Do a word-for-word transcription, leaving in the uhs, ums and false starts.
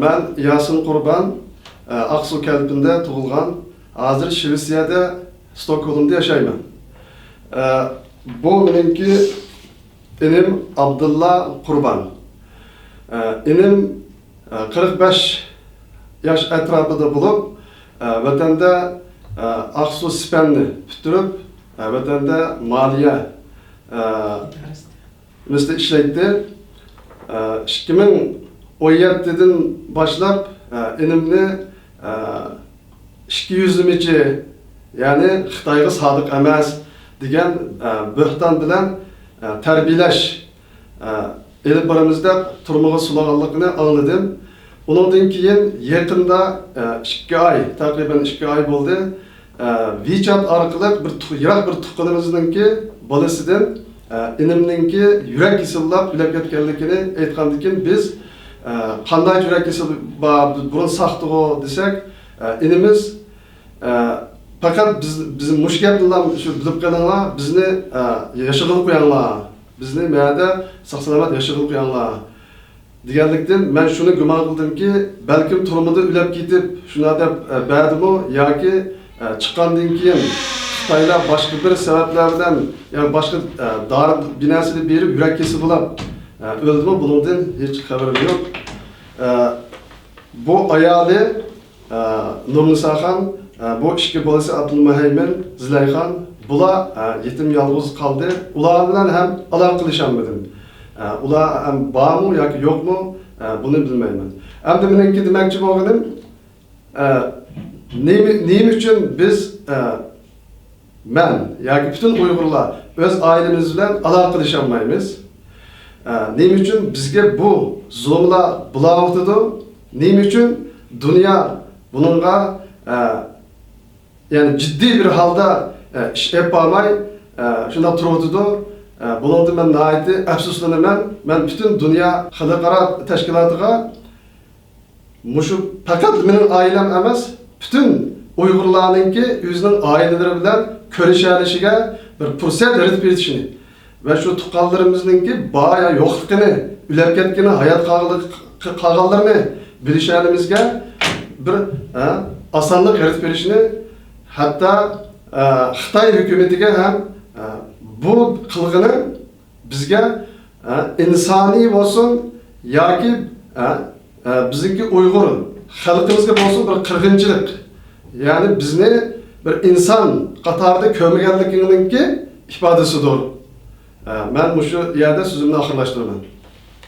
مەن ياسىن قۇربان، ئاقسۇ كەلپىندە تۇغۇلغان، ھازىر شىۋېتسىيەدە، ستوكھولمدا ياشايمەن. بۇ مېنىڭكى ئىنىم ئابدۇللا قۇربان. ئىنىم قىرىق بەش ياش ئەتراپىدا بولۇپ، ۋەتەندە ئاقسۇ سىپەننى پۈتتۈرۈپ، ۋەتەندە مالىيە ئىدارىسىدە ئىشلەيتتى. ئىككى مىڭ ئون يەتتىدىن باشلاپ ئىنىمنى ئىككى يۈزلىمىچى، يەنى خىتايغا سادىق ئەمەس دېگەن بۆھتان بىلەن تەربىيەلەش ئېلىپ بارىمىز دەپ تۈرمىگە سولىغانلىقىنى ئاڭلىدىم. ئۇنىڭدىن كېيىن يېقىندا، ئىككى ئاي، تەقرىبەن ئىككى ئاي بولدى. ۋىچات ئارقىلىق بىر تۇ-، يىراق بىر تۇغقىنىمىزنىڭكى بالىسىدىن، ئىنىمنىڭكى يۈرەك كېسىلى بولۇپ ئۆلۈپ كەتكەنلىكىنى ئېيتقاندىن كېيىن بىز، قانداق يۈرەك كېسىلى بار، بۇرۇن ساقتىغۇ دېسەك، ئىنىمىز، پەقەت بىز، بىز مۇشۇ گەپنىلا شۇ بىلىپ قېلىڭلار، بىزنى ياشىغىلى قويۇڭلار، بىزنى مەدە ساق-سالامەت ياشىغىلى قويۇڭلار دېگەنلىكتىن، مەن شۇنى گۇمان قىلدىمكى، بەلكىم تۈرمىدە ئۆلۈپ كېتىپ، شۇنداق دەپ بەردىمۇ ياكى چىققاندىن كېيىن خىتايلار باشقا بىر سەۋەبلەر بىلەن، يا باشقا دارى بىناسىدا بېرىپ يۈرەك كېسىلى بولۇپ ئۆلدىمۇ، بۇنىڭدىن ھېچ خەۋىرىم يوق. بۇ ئايالى، ئە، نۇرنىساخان، ئە، بۇ ئىككى بالىسى ئابدۇلمۇھەيمىن، زىلەيخان، بۇلار، ئە، يېتىم يالغۇز قالدى. ئۇلار بىلەن ھەم ئالاقە قىلىشالمىدىم. ئە، ئۇلار ھەم بارمۇ ياكى يوقمۇ، ئە، بۇنى بىلمەيمەن. ئەمدى مېنىڭكى دېمەكچى بولغىنىم، ئە، نېمە، نېمە ئۈچۈن بىز، ئە، مەن ياكى پۈتۈن ئۇيغۇرلار ئۆز ئائىلىمىز بىلەن ئالاقە قىلىشالمايمىز. ئە، نېمە ئۈچۈن بىزگە بۇ زۇلۇملار بولاۋاتىدۇ؟ نېمە ئۈچۈن دۇنيا بۇنىڭغا، ئە، يەنى جىددىي بىر ھالدا، ئە، ئىش ئېلىپ بارماي، ئە، شۇنداق تۇرۇۋاتىدۇ؟ ئە، بۇنىڭدىن مەن ناھايىتى ئەپسۇسلىنىمەن. مەن پۈتۈن دۇنيا خەلقئارا تەشكىلاتىغا مۇشۇ پەقەت مېنىڭ ئائىلەم ئەمەس، پۈتۈن ئۇيغۇرلارنىڭكى ئۆزىنىڭ ئائىلىلىرى بىلەن كۆرۈشەلىشىگە بىر پۇرسەت يارىتىپ بېرىشىنى ۋە شۇ تۇغقانلىرىمىزنىڭكى بار يا يوقلۇقىنى، ئۆلۈپ كەتكىنى، ھايات قالغانلىقى، قالغانلىرىنى بىلىشەلىمىزگە بىر، ھە، ئاسانلىق يارىتىپ بېرىشىنى، ھەتتا، ئە، خىتاي ھۆكۈمىتىگە ھەم، ئە، بۇ قىلغىنى بىزگە، ئە، ئىنسانىي بولسۇن ياكى، ئە، ئە، بىزنىڭكى ئۇيغۇر خەلقىمىزگە بولسۇن بىر قىرغىنچىلىق، يەنى بىزنى بىر ئىنسان قاتارىدا كۆرمىگەنلىكىنىڭكى ئىپادىسىدۇر. ئە، مەن مۇشۇ يەردە سۆزۈمنى ئاخىرلاشتۇرىمەن.